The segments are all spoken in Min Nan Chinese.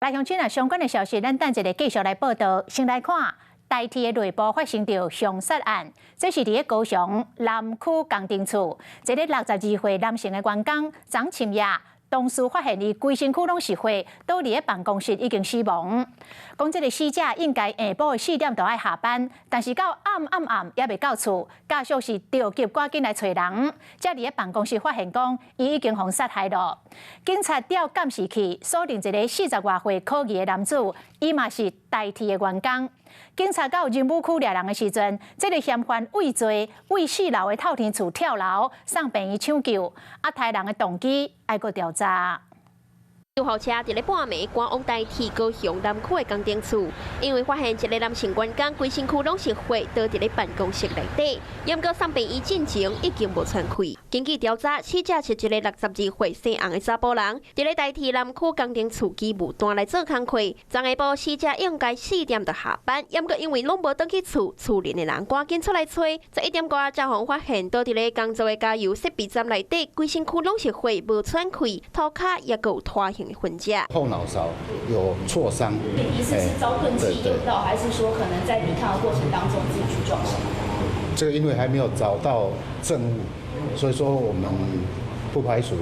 來鄉親啊，相關的消息，咱等一下繼續來報道。先來看台鐵的內部發生著兇殺案，這是佇咧高雄南區工程處，一个62歲男性的員工昨深夜，同事發現伊規身軀攏是血，倒佇咧辦公室已經死亡。講這个死者應該下晡4點就愛下班，但是到暗暗暗猶未到厝，家屬是著急趕緊來揣人，才佇咧辦公室發現講伊已經予殺害了。警察調監視器鎖定一个40外歲可疑的男子，伊嘛是台鐵的員工。警察到仁武區掠人的時陣，這个嫌犯畏罪，佇四樓的透天厝跳樓，送病院搶救。啊，刣人的動機愛閣調查。救護車佇咧半暝趕往台鐵高雄南區的工程處，因為發現一个男性員工規身軀攏是血，倒佇咧辦公室內底，毋過送病院進前已經無喘氣。根據調查，死者是一个62歲姓洪的查埔人，佇咧台鐵南區工程處機務段來做工課。昨下晡死者應該4點就下班，毋過因為攏無轉去厝，厝鄰的人趕緊出來揣。11點外才予發現倒佇咧工作的加油設備站內底，規身軀攏是血，無喘氣，塗跤也閣有拖行痕跡。後腦勺有挫傷，疑似是遭鈍器用到，還是說可能在抵抗的過程當中自己去撞傷？這個因為還沒有找到證物，所以說我們不排除。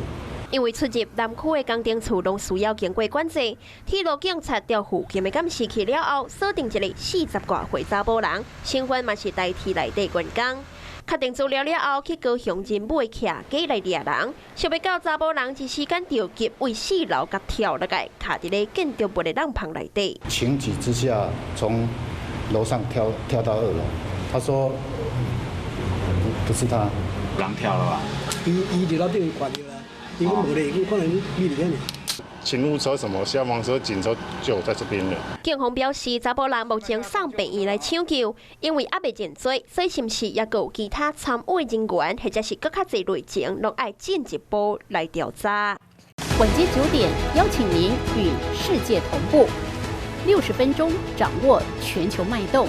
因為出入南區的工程處攏需要經過管制，鐵路警察調附近的監視器了後，鎖定一个40外歲查埔人，身份嘛是台鐵內底員工。確定資料了後，去高雄仁武的徛家來掠人，想袂到查埔人一時間著急，佇四樓共跳落來，卡佇咧建築物的廊棚內底。情急之下，從樓上跳到二樓。他說不是他，人跳了吧？伊伊佇樓頂掛著啦，伊講無咧，伊可能秘佇遐。勤務車什麼消防車、警車就在這邊了。警方表示，查埔人目前送病院來搶救，因為猶未認罪，所以是毋是猶閣有其他參與人員，或者是閣較濟內情，攏愛進一步來調查。晚間9點，邀請您與世界同步，60分鐘掌握全球脈動。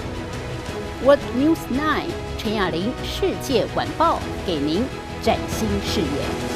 World News 9 陳雅玲世界晚報，給您嶄新視野。